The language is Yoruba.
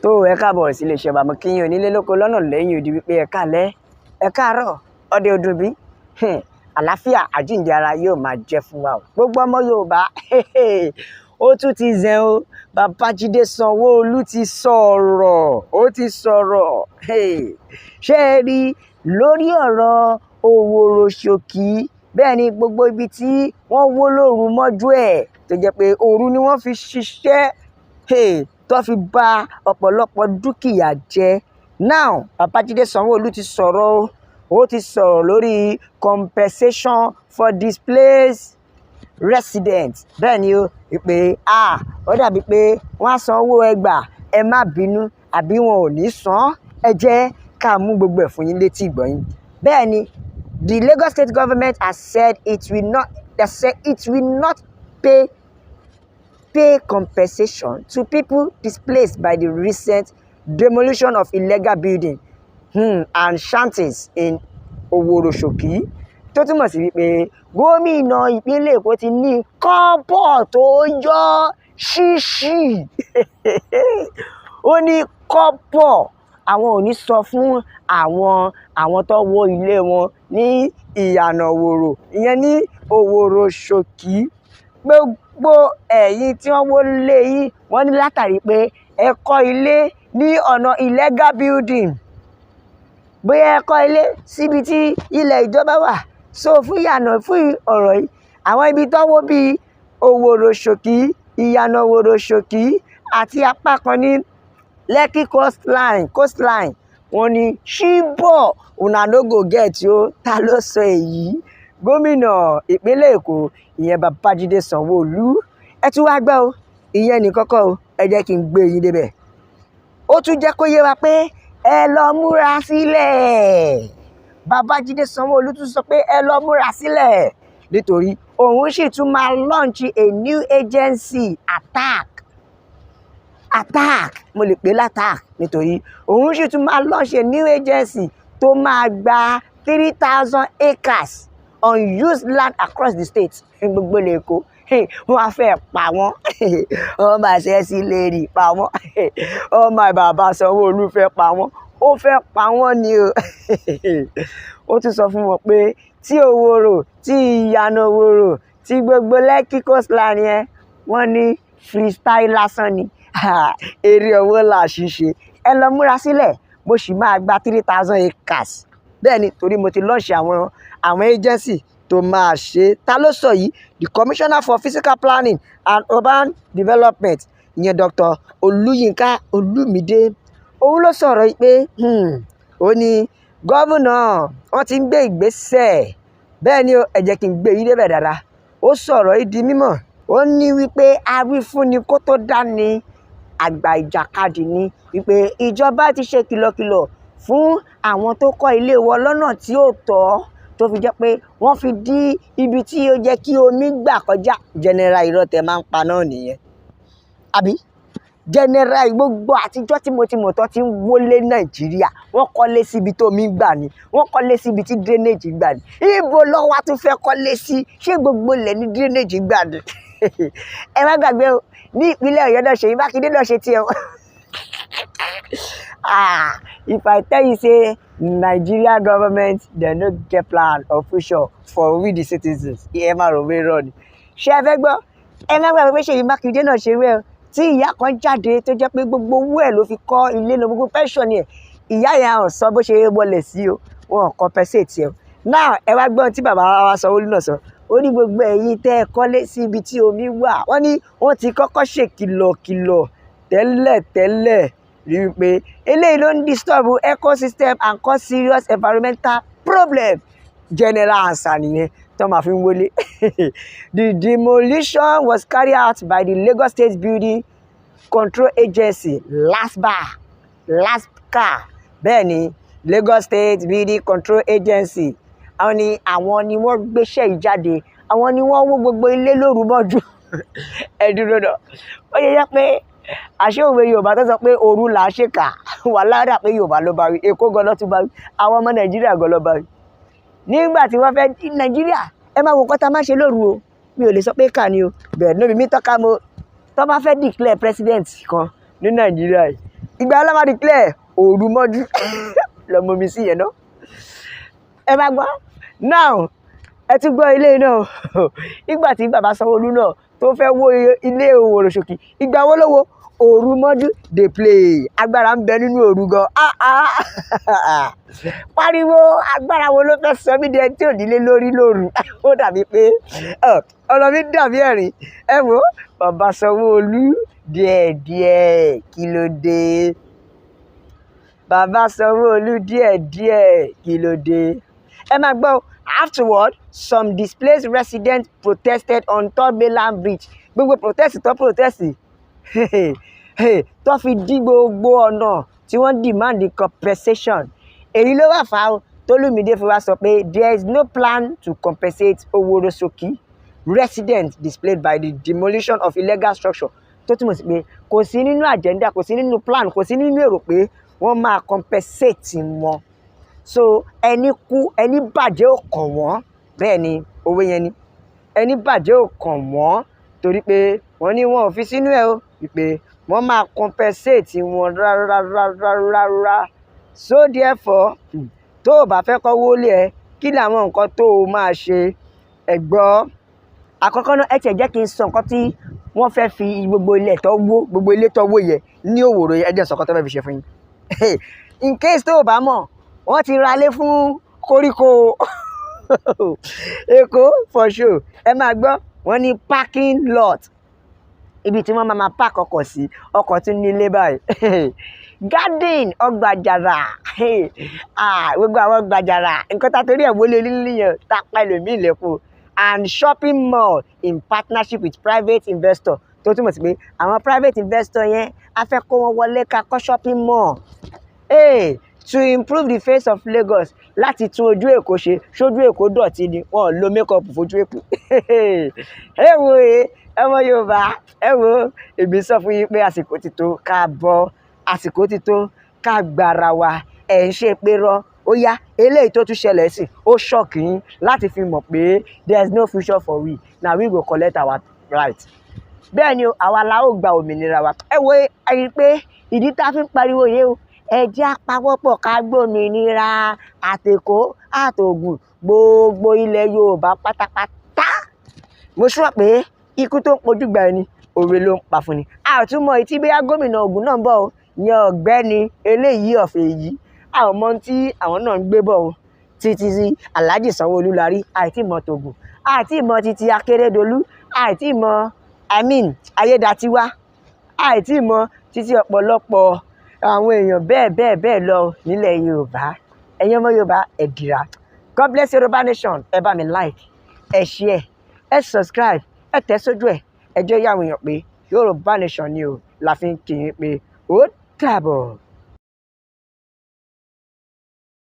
Tó ẹ káàbọ̀ sí iléeṣẹ́ bàmọ́ kíyìn onílé lóko lọ́nà lẹ́yìn odi wípé ẹ káalẹ́, ẹ káàárọ̀, ọdẹ ọdún bí àlàáfíà àjíǹde ara yóò máa jẹ́ fún wa o. Gbogbo ọmọ Yorùbá, ó tún ti zẹ̀ o. Babájídé Sanwó-Olú ti sọ̀rọ̀, ó ti sọ̀rọ̀. Ṣé ẹ rí lórí ọ̀rọ̀ Òwòròǹṣòkí? Bẹ́ẹ̀ ni, gbogbo ibi tí wọ́n wó lóru mọ́jú ẹ̀, tó jẹ́ pé òru ni wọ́n fi ṣiṣẹ́ tó fi bà ọ̀pọ̀lọpọ̀ dúkìá jẹ́. Now, Babájídé Sanwó-Olú ti sọ̀rọ̀ o. Ó ti sọ̀rọ̀ lórí compensation for displaced residents. Bẹ́ẹ̀ ni o, pé ah, ó dàbí pé wọ́n á san owó ẹgbàá, ẹ má bínú, àbí wọn ò ní san. Ẹ jẹ́ ká mú gbogbo ẹ̀ fún yín létí ìgbọ̀nyín. Bẹ́ẹ̀ ni, the Lagos State government has said it will not, they said it will not pay compensation to people displaced by the recent demolition of illegal building and shanties in Oworoshoki. Tó túmọ̀ sí wípé gómìnà ìpínlẹ̀ Èkó ti ní kọ́bọ̀ tó yọ ṣíṣì. Ó ní kọ́bọ̀ àwọn ò ní sọ fún àwọn tó wó ilé wọn ní Ìyànà Òwòrò, ìyẹn ní Òwòròǹṣòkí. Gbogbo ẹ̀yin tí wọ́n wó lé yín, wọ́n ní látàrí pé ẹ kọ́ ilé ní ọ̀nà illegal building, bóyá ẹ kọ́ ilé síbi tí ilẹ̀ ìjọba wà. So fún ìyànà fún ọ̀rọ̀ yìí, àwọn ibi tó wó bíi Òwòròǹṣòkí, Ìyànà Òwòròǹṣòkí àti apá kan ní Lekki coastline, wọ́n ní ṣíbọ̀ una no go get o. Ta ló sọ èyí? Gómìnà ìpínlẹ̀ Èkó, ìyẹn Babájídé Sanwó-Olú. Ẹ tún wá gbọ́ o, ìyẹn nìkan kọ́ o. Ẹ jẹ́ kí n gbé yín débẹ̀. Ó tún jẹ́ kó yé wa pé ẹ lọ múra sílẹ̀. Babájídé Sanwó-Olú tún sọ pé ẹ lọ múra sílẹ̀, nítorí òun sì tún máa launch a new agency attack. Attack, mo lè pè l'attack, nítorí òun sì tún máa launch a new agency tó máa gba 3,000 acres unused land across the state. Ní gbogbo l'Èkó, wọ́n á fẹ́ pa wọ́n, wọ́n máa ṣe é sí lérí pa wọ́n. Oh my, bàbá Sanwó-Olú fẹ́ pa wọ́n, ó fẹ́ pa wọ́n ni o. Ó tún sọ fún wọn pé tí Òwòrò, tí Ìyànà Òwòrò, tí gbogbo Lekki coastline yẹn, wọ́n ní freestyle lásán ni, eré owó là ṣíṣe. Ẹ lọ múra sílẹ̀, mo sì máa gba 3,000 acres. Bẹ́ẹ̀ ni, torí mo ti launch àwọn agency tó máa ṣe. Ta ló sọ yìí? The Commissioner for Physical Planning and Urban Development, ìyẹn Dr. Olúyinká Olúmídé, òun ló sọ̀rọ̀ yìí pé ó ní governor wọ́n ti ń gbé ìgbésẹ̀. Bẹ́ẹ̀ ni o, ẹ jẹ́ kí n gbé yín débẹ̀ dáadáa. Ó sọ̀rọ̀ yìí di mímọ̀. Ó ní wípé awífúnni kó tó dání, àgbà ìjàkadì ni, wípé ìjọba ti ṣe kìlọ̀kìlọ̀ fún àwọn tó kọ́ ilé wọn lọ́nà tí ó tọ́, tó fi jẹ́ pé wọ́n fi dí ibi tí ó jẹ́ kí omi gbà kọjá. General, irọ́ tẹ máa ń pa náà nìyẹn, àbí? General, gbogbo àtijọ́ tí mo ti mọ̀ tó ti ń wọlé Nàìjíríà, wọ́n kọ́lé síbi tó omi gbà ní, wọ́n kọ́lé síbi tí drainage gbà ní. Ibo lọ́wọ́ tún fẹ́ kọ́lé sí? Ṣé gbogbo ilẹ̀ ní drainage gbà ní? Ẹ má gbàgbé o, ní ìpínlẹ̀ Ọ̀yọ́ náà, Ṣèyí Mákindé náà ṣe tiẹ̀ o. Ah, if I tell you say Nigeria government, dem no get plan or future for we the citizens, ẹ má rò pé irọ́ ni. Ṣé ẹ fẹ́ gbọ́? Ẹ má gbàgbé pé Ṣèyí Mákindé náà ṣe wẹ́ o, tí ìyá kan jáde tó jẹ́ pé gbogbo owó ẹ̀ ló fi kọ́ ilé lọ, gbogbo pension ẹ̀. Ìyá yẹn ò sọ bó ṣe wọlé sí o, wọn ò compensate ẹ o. Now, ẹ wá gbọ́n tí bàbá wa Sanwó-Olú náà sọ. Ó ní gbogbo ẹ̀yin tẹ́ ẹ kọ́lé sí ibi tí omi wà, wọ́n ní wọ́n ti kọ́kọ́ ṣèkìlọ̀kìlọ̀ tẹ́lẹ̀ tẹ́lẹ̀ rí i pé eléyìí ló ń disturb ecosystem and cause serious environmental problem. General answer nìyẹn tó máa fi ń wọlé. The demolition was carried out by the Lagos State Building Control Agency, LASBA, LASBCA. Bẹ́ẹ̀ ni, Lagos State Building Control Agency, àwọn ni wọ́n gbéṣẹ́ yìí jáde, àwọn ni wọ́n wó gbogbo ilé lóru mọ́jú. Ẹ dúró náà, ó yẹ yẹ pé àṣé òwe Yorùbá tó sọ pé òru là á ṣèkà wà ládà, pé Yorùbá ló bá wí, Èkó gan ló tún bá wí, àwọn ọmọ Nàìjíríà gan ló bá wí. Nígbà tí wọ́n fẹ́ Nàìjíríà, ẹ máa wo nǹkan tá a máa ṣe lóru o. Mi ò lè sọ pé kà ni o, bẹ́ẹ̀ lómi mi tọ́ka mo tó bá fẹ́ declare president kan ní Nàìjíríà yìí. Ìgbà wo ló máa declare? Òru mọ́jú lọ́mọ mi sí yẹn náà. Ẹ bá gbọ́ now, ẹ tún gbọ́ ilé náà. Nígbà tí bàbá Sanwó-Olú náà tó fẹ́ wó ilé Òwòròṣòkì, ìgbà wo ló wó? Òru mọ́jú. Dey play. Agbára ń bẹ nínú òru gan. Ah ah, pariwo, agbára wo ló fẹ́ sọ mí di ẹni tí ò nílé lórí lóru? Ó dàbí pé ọ̀rọ̀ mi dàbí ẹ̀rín. Ẹ wo bàbá Sanwó-Olú, díẹ̀díẹ̀, kí ló dé? Bàbá Sanwó-Olú, díẹ̀díẹ̀, kí ló dé? Ẹ máa gbọ́. Afterward, some displaced residents protested on Third Mainland Bridge. Gbogbo protest tó protest tó fi dí gbogbo ọ̀nà tí wọ́n demand compensation, èyí ló wà fà á tólúmídé fi wá sọ pé there is no plan to compensate Oworosoki residents displaced by the demolition of illegal structure, tó túmọ̀ sí pé kò sí nínú agenda, kò sí nínú plan, kò sí nínú èrò pé wọ́n máa compensate wọn. So ẹni kú, ẹni bàjẹ́ ò kàn wọ́n. Bẹ́ẹ̀ ni owó yẹn ni ẹni bàjẹ́ ò kàn wọ́n, torí pé wọ́n ní wọn ò fi sínú ẹ̀ o wípé wọ́n máa compensate wọn rárá rárá rárá. So therefore, tó o bá fẹ́ kọ́ wọlé ẹ, kí làwọn nǹkan tó o máa ṣe? Ẹ gbọ́, àkọ́kọ́ náà, ẹ tiẹ̀ jẹ́ kí n sọ nǹkan tí wọ́n fẹ́ fi gbogbo ilẹ̀ tó wó, gbogbo ilé tó wó yẹ ní Òwòrò yẹn. Ẹ jẹ́ sọ nǹkan tó fẹ́ fi ṣe fún yín. In case tó o bá mọ̀, wọ́n ti ralé fún koríko Èkó for sure. Ẹ máa gbọ́, wọ́n ní parking lot, ibi tí wọ́n máa park ọkọ̀ sí. Ọkọ̀ tún nílé báyìí. Garden, ọgbà àjàrà, gbogbo àwọn ọgbà àjàrà, nǹkan tá a torí ẹ̀ wọlé lílí yẹn tá a pa ẹlòmíì lẹ́kọ̀ọ́, and shopping mall in partnership with private investor, tó túmọ̀ sí pé àwọn private investor yẹn, a fẹ́ kó wọn wọlé ká kọ́ shopping mall. Hey, to improve the face of Lagos, láti tún ojú Èkó ṣe. Ṣojú Èkó dọ̀tí ni? Wọn ò lo makeup fojú Èkó. Ẹ wo, ẹ ọmọ Yorùbá, ẹ wo, èmi sọ fún yín pé àsìkò ti tó ká bọ́, àsìkò ti tó ká gbára wa. Ẹ̀ ń ṣe pé rọ́ ó yá. Eléyìí tó tún ṣẹlẹ̀ sí, ó shock yín láti fi mọ̀ pé there is no future for we. Na we go collect our right. Bẹ́ẹ̀ ni o, àwa la ó gba òmìnira wa. Ẹ wo, ẹ rí i pé ìdí tá a fi ń pariwo yìí o, ẹ jẹ́ á pawọ́pọ̀ ká gbòmìnira, àtÈkó àtÒgùn, gbogbo ilẹ̀ Yorùbá pátápátá. Mo sọ pé ikú tó ń pojú gba ẹni, òwe ló ń pa fún ni. Àtúmọ̀ etí bóyá gómìnà Ògùn náà ń bọ̀ o, ìyẹn ọ̀gbẹ́ni eléyìí ọ̀fẹ́ yìí, àwọn ọmọ tí àwọn náà ń gbé bọ̀ o. Títí sí Alhaji Sanwó-Olú la rí, àìtí mọ̀ tògùn, àìtí mọ̀ títí Akérédolú, àìtí mọ̀, I mean, Ayédatiwa, àìtí mọ̀ títí ọ̀pọ̀lọpọ̀ àwọn èèyàn bẹ́ẹ̀ bẹ́ẹ̀ bẹ́ẹ̀ lọ nílẹ̀ Yorùbá. Ẹ̀yin ọmọ Yorùbá, ẹ dìra. God bless Yorùbá nation. Ẹ bá mi like, ẹ share, ẹ subscribe, ẹ tẹ̀ sójú ẹ. Ẹ jẹ́ yàwọn èèyàn pé Yorùbá nation ni o la fi ń kí yín pé ó dàbọ̀.